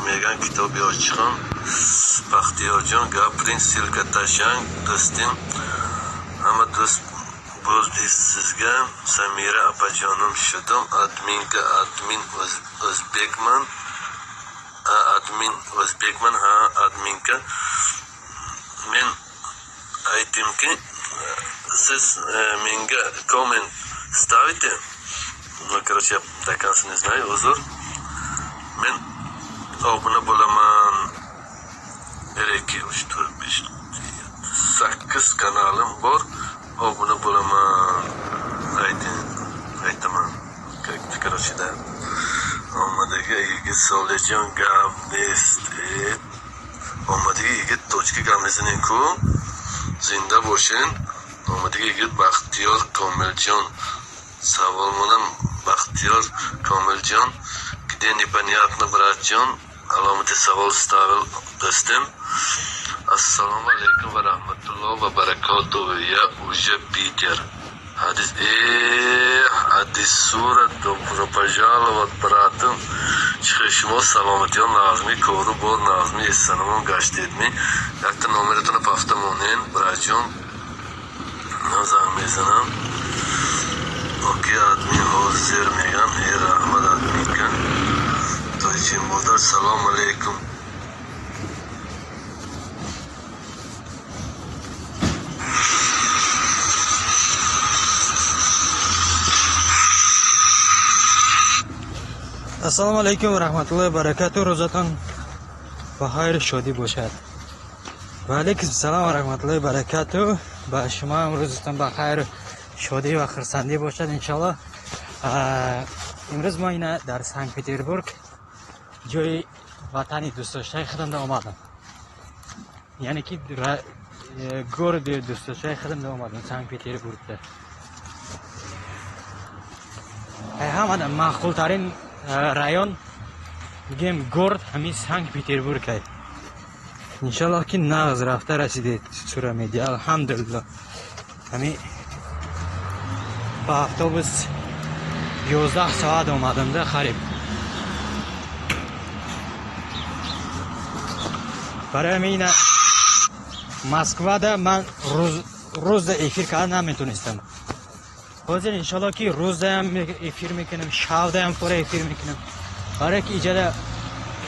Меган китоби очихон. Бахтиёрҷон, гаприн, ссылка ташанг, дӯстим. Ҳама дӯст bo'ldi sizga. Samira opajonim, шудам админка. Админ o'zbekman, админ o'zbekman, ha, админка. Men aytdimki, siz menga коммент ставите. Ну, короче, я до конца не знаю, uzr. Men obuna bo'laman. Bir, ikki, uch, to'rt, besh, olti, yetti, sakkiz kanalim bor, obuna bo'laman, ayting, aytaman. Короче, да. Omadagi yigit Solijon, gap nest. Omadagi yigit точка gap ku. Zinda bo'shin. Omadagi yigit Baxtiyor Komiljon. Savol bilan Baxtiyor Komiljon. Где, непонятно, братjon. Alomati savol ставил do'stim. Assalomu alaykum va rahmatulloh va barakatuh. Я уже Питер. Hadis, hadis surat, добро пожаловать, братым. Chiqish шумо саломатиён, нағзми, кору бор нағзми, эссанамон гаштедми? Якта номератона пафта монен, братҷон. Ман занг мезанам. Окей, админ ҳозир мегам. Э, раҳмат, админка. Тоҷи модар, салом алейкум. Ассалому алайкум ва раҳматуллоҳи ва баракатуҳ. Рӯзатон ба хайру шодӣ бошад. Ва алайкум салом ва раҳматуллоҳи ва баракатуҳ. Ба шумо ҳам рӯзатон ба хайру шодӣ ва хурсандӣ бошад, иншоаллоҳ. Имрӯз мо ина дар Санкт Петербург, ҷои ватани дӯстдоштаи худам омадам, яъне ки городи дӯстдоштаи худам омадам, Санкт Петербургда. Ҳамада маъқултарин район, бигем, город ҳамин Санкт Петербург ай. Иншаллоҳ, ки нағз рафта расидед. Сура медиа, алҳамдулилло. Ҳамин ба автобус 11 соат омадам да хариб. Барои ҳамин ина Москвада ман рӯзда эфир карда наметонистам. Ҳозир, иншалло, ки рӯздаям эфир мекунем, шавдаям пора эфир мекунем, барое ки иҷода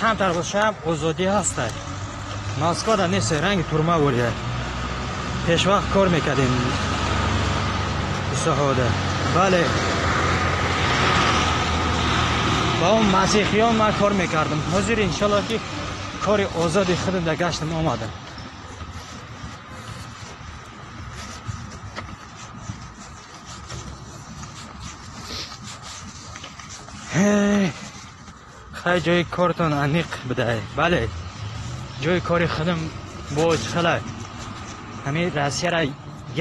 камтар бошам озодӣ ҳастай. Москвада нест, ранги турма бурия. Пешвақт кор мекардем соҳода. Бале, ба он масеҳиён ман кор мекардам. Ҳозир, иншалло, ки кори озоди худам да гаштам, омадам. Хай, ҷои кортон аниқ будай. Бале, ҷои кори худам боз хела. Ҳамин Россияра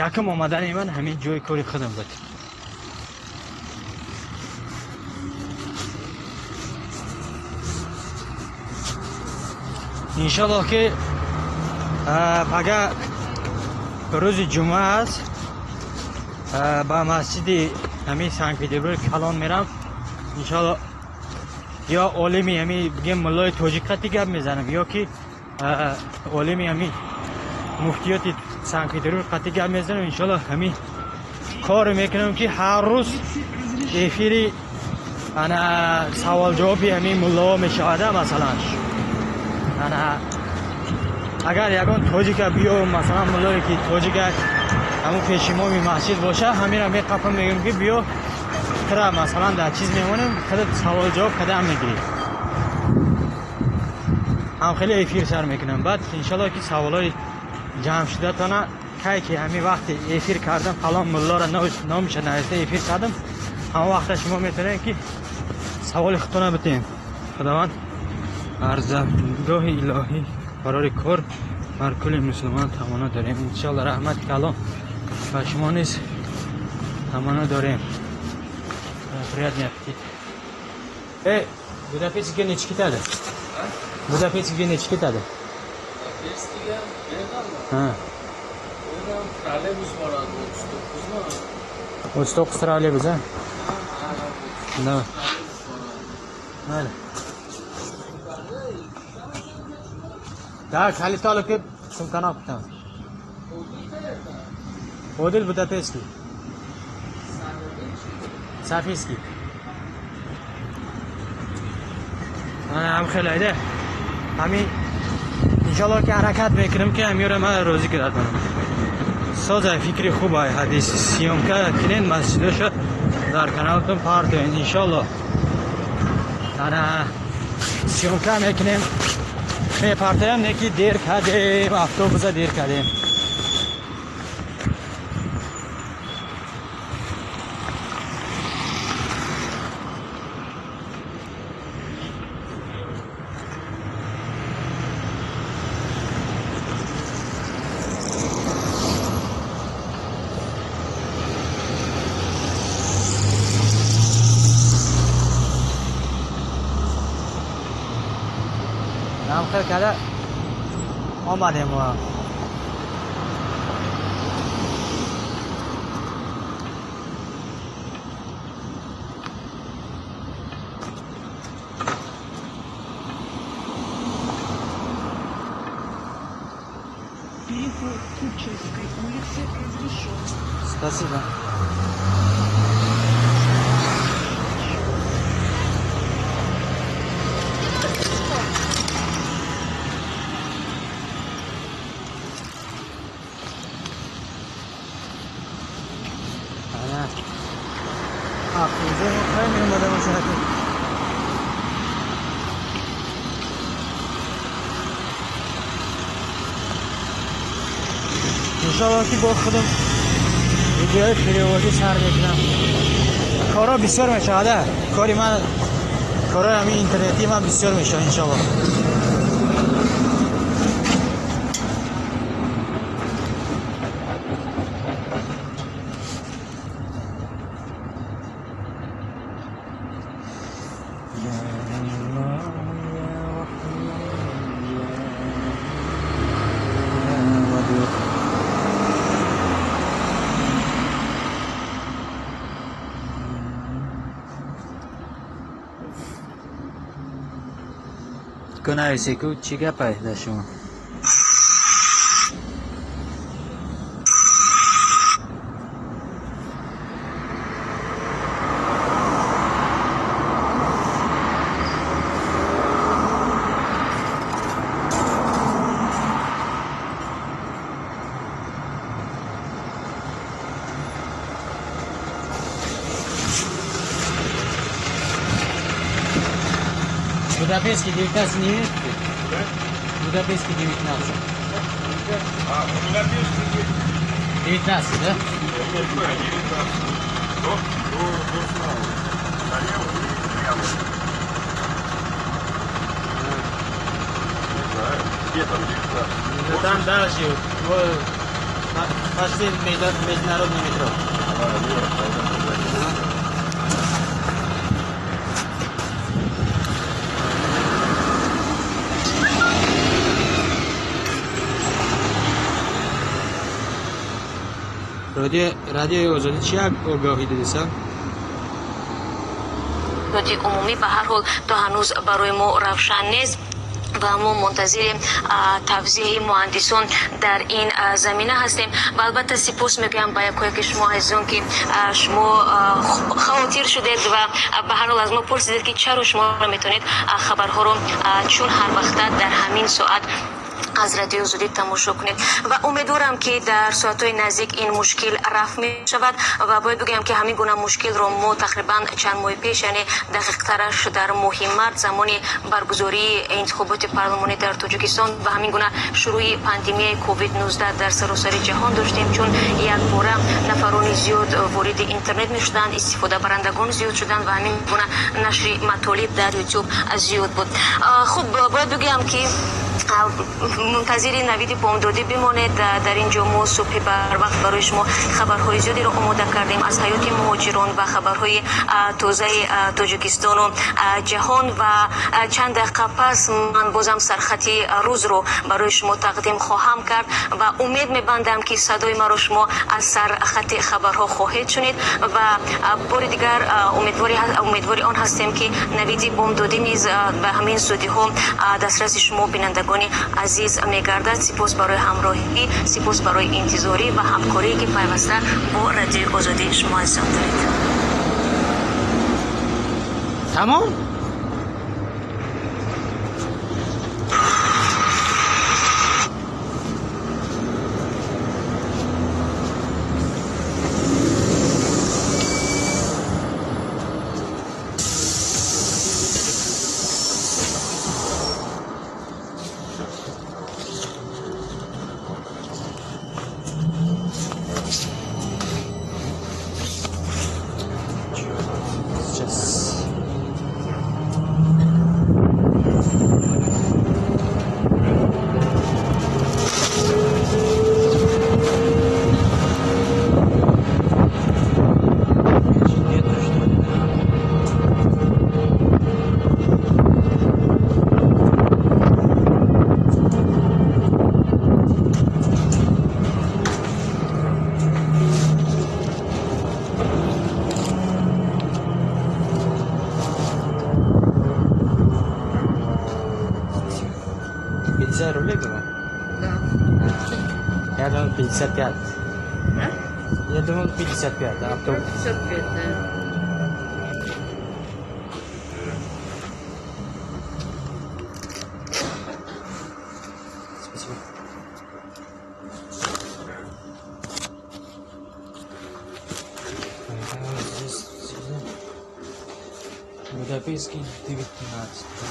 якум омадани ман ҳамин ҷои кори худам буд. Иншаллоҳ, ки пага рӯзи ҷумъа аст, ба масҷиди ҳамин Санкт Петербург калон мерам, иншалло. Ё олими ҳами, бигем, муллои тоҷик қати гап мезанам, ё ки олими ҳами муфтиёти Санкт Петербург қати гап мезанам. Иншалло, ҳамин коре мекунам, ки ҳар рӯз эфири ана саволҷавоби ҳамин муллоҳо мешавада. Масалан, ана агар ягон тоҷика биё, масалан, муллое ки тоҷика ҳамун пешимоми масҷид боша, ҳамира меқапам, мегӯям, ки биё, тра масалан дар чиз мемонем, худат саволҷавоб кадам мегирӣ. Ҳам хеле эфир сар мекунам. Баъд, иншалло, ки саволҳои ҷамъ шудатона кай ки ҳамин вақти эфир кардам, фалон муллоро номиша нависта эфир кардам, ҳамон вақта шумо метавонед, ки саволи худтона битем. Худованд арзагоҳи илоҳӣ барори кор бар кулли мусулмон таманно дорем, иншалло. Раҳмати калон, ба шумо низ таманно дорем. Приятный аппетит. Э, Будапештга nechi ketadi? Будапештga nechi ketadi? Budapestga Bergamo. Ha. Bergamo trolleybus boradi, 39 mi? 39 trolleybus, ha? Ha, Да. trolleybus boradi. Mayli. Да, kalite alıp hep sumkani olib ketamiz. Odil Budapestki. Safiyskiy. Mana ham xelayda. Ҳамин иншаллоҳ ки ҳаракат мекунем ки ҳамёра ман розӣ кунад мана. Созай фикри хуб ай ҳадис съёмка кунен масҷидоша дар каналтон партоен иншаллоҳ. Ана съёмка мекунем мепартоям неки дер кардем автобуса дер кардем. Намхел карда омадем мо. Переход Купчинской улицы разрешен. Спасибо. Ана. Автобуса хеле омада бошад. Иншаллоҳ ки бо худам видеои переводӣ сар мекунам. Корҳо бисёр мешавад, кори ман, корҳои ҳамин интернетии ман бисёр мешавад иншаллоҳ. Кунависе ку чӣ гапай дар шумо? Будапештский 19 не видите? Да? Будапештский 19. А, Будапештский 19, да? Я не знаю, 19. До Славы. Налево или прямо? Не знаю. Где там 19? Ну, там дальше, вот, почти международный метро. А, нет, тогда туда. Радиои Озодӣ чӣ огаҳӣ додиса? Иттилоти умумӣ ба ҳар ҳол то ҳанӯз барои мо равшан нест ва мо мунтазири тавзеҳи муҳандисон дар ин замина ҳастем. Ва албатта сипос мегӯям ба якояки шумо азизон, ки шумо хавотир шудед ва ба ҳар ҳол аз мо пурсидед, ки чаро шумо наметавонед хабарҳоро чун ҳар вақта дар ҳамин соат аз Радиои Озодӣ тамошо кунед. Ва умедворам, ки дар соатҳои наздик ин мушкил рафъ мешавад. Ва бояд бигӯям, ки ҳамин гуна мушкилро мо тақрибан чанд моҳи пеш, яъне дақиқтараш дар моҳи март, замони баргузории интихоботи парлумонӣ дар Тоҷикистон ва ҳамин гуна шурӯи пандемияи ковид-19 дар саросари ҷаҳон доштем, чун якбора нафарони зиёд вориди интернет мешуданд, истифодабарандагон зиёд шуданд ва ҳамин гуна нашри матолиб дар Ютуб зиёд буд. Хуб, бояд бигӯям, ки мунтазири навиди бомдодӣ бимонед. Дар ин ҷо мо субҳи барвақт барои шумо хабарҳои зиёдеро омода кардем аз ҳаёти муҳоҷирон ва хабарҳои тозаи Тоҷикистону ҷаҳон. Ва чанд дақиқа пас ман бозам сархати рӯзро барои шумо тақдим хоҳам кард ва умед мебандам, ки садои маро шумо аз сархати хабарҳо хоҳед шунид. Ва бори дигар умедвори он ҳастем, ки навиди бомдодӣ низ ба ҳамин зудиҳо дастраси шумо бинандагон Бинандагони азиз мегардад. Сипос барои ҳамроҳӣ, сипос барои интизорӣ ва ҳамкорие, ки пайваста бо Радиои Озодӣ шумо азизон доред. Тамом. Сейчас. Нету, что ли? 50 рублей было? Да. Я думал 55. А? Я думал 55, а автобус. 55, да. Спасибо. Здесь, Будапештский 19. Да.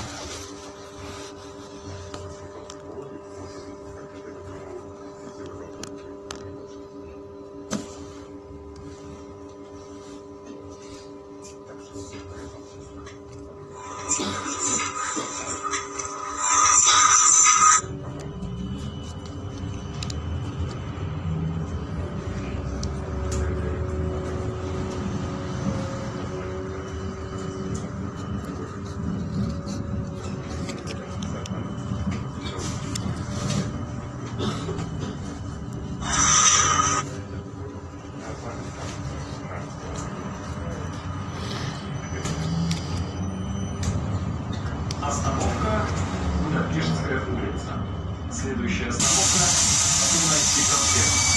Остановка Будапештская улица. Следующая остановка Дунайский проспект.